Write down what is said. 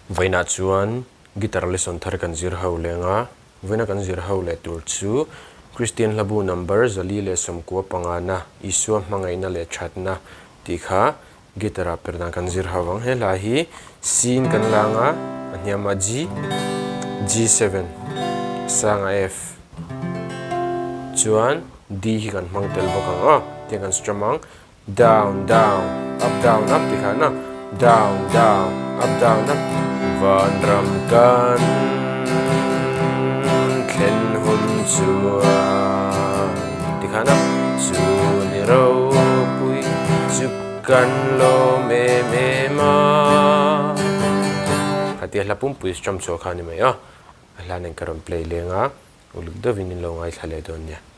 Vawiinah chuan guitar lesson thar kan zir ho leng a, vawiina kan zir ho leh tur chu Kristian hlabu number 495 na Isua hmangaihna leh thatna tih kha guitar ah per dan kan zir ho ang. He hla hi C in kan la ang a, a hniamah G, G7, a sangah F chuan D hi kan hmang tel bawk ang aw, tiang kan strum ang. Down down up down up tih khan a down down up down up vanram kan thlen hun chuan tih khan a chu ni ropui chu kan lawm em em a khatia hla pumpui strum chhuah kha a ni mai a a hla nen ka rawn play leng a uluk deuhin in lo ngaithla leh dawn nia.